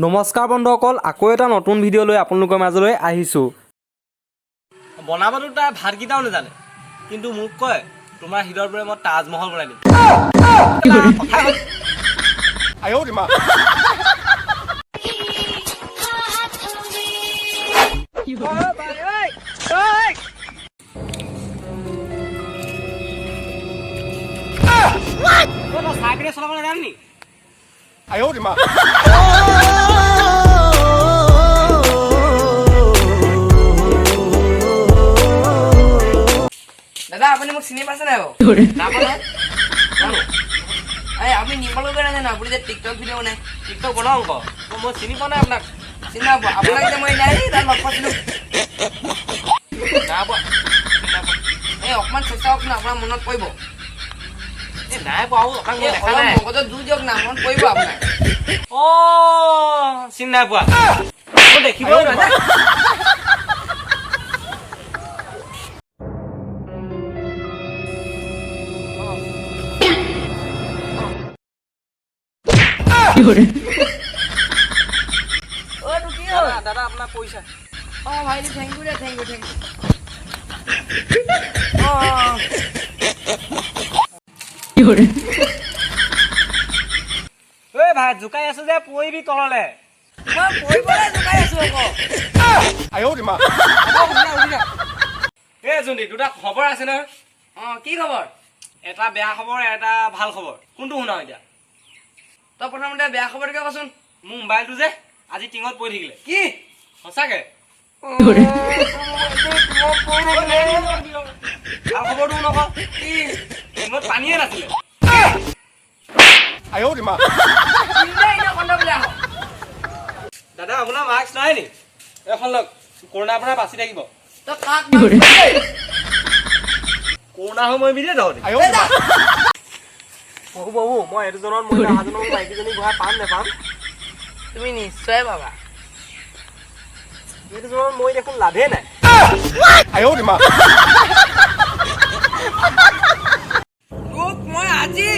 নমস্কাৰ বন্ধুসকল, আকৌ এটা নতুন ভিডিঅ' লৈ আপোনালোকৰ মাজলৈ আহিছোঁ। বনাবতো তাই ভাতকেইটাও নাজানে, কিন্তু মোক কয় তোমাৰ হৃদয়ৰ পৰা মই তাজমহল বনাই দিম। কথা হ'ল। অ, তই চাই পিনে চলাব নাজান নি? দাদা, আপুনি মোক চিনি পাইছে নাই বাৰু? নাই পোৱা নহয়। জানো। এই আপুনি নিৰ্মল গগৈ নাজানো? আপুনি যে টিকটক ভিডিঅ' বনায়। টিকটক বনাওঁ আকৌ। অ, মই চিনি পোৱা নাই আপোনাক। চিনি নাপাব? আপোনাক যে মই নাই তাত লগ পাইছিলো। নাই পোৱা, চিনি নাই পোৱা। এই অকণমান চেষ্টা কৰকচোন, আপোনাৰ মনত পৰিব। এই নাই পোৱা অ, আপোনাক মই এই দেখা অলপ নাই। মগজত জোৰ দিয়ক না, মনত পৰিব আপোনাৰ। অ, চিনি নাই পোৱা, মই দেখিবই নোৱাৰো। অ' তোৰ কি হ'ল? দাদা, দাদা, আপোনাৰ পইচা। অ' ভাইটি, thank U they, thank U, thank U. অঁ অঁ। ঐ ভাই, জোকাই আছো যে, পৰিবি তললে। মই পৰিবলৈ জোকাই আছো আকৌ। হ'ব, উঠি যা, উঠি যা। এ জোনটি, দুটা খবৰ আছে নহয়। অঁ, কি খবৰ? এটা বেয়া খবৰ, এটা ভাল খবৰ। কোনটো শুনাও এতিয়া? তই প্ৰথমতে বেয়া খবৰটোকে কচোন। মোৰ মোবাইলটো যে আজি টিঙত পৰি থাকিলে। কি? সঁচাকে। ভাল খবৰটো নক। কি? টিঙত পানীয়ে নাছিলে। তিনিটা এনেও কণ্ড বোলে আহ। দাদা, আপোনাৰ মাস্ক নাই নি? এখন লওক, কৰোণাৰ পৰা বাচি থাকিব। তই কাক মাৰিছিলি? কৰোণা হৈ মৰিবি দেই তহঁতি। এই যা। বহু বহু, মই এইটো জনত মই অহাজনক মাইকীজনী ঘূৰাই পাম নেপাম? তুমি নিশ্চয় পাবা। এইটো জনত মই দেখোন লাভেই নাই। তোক মই আজি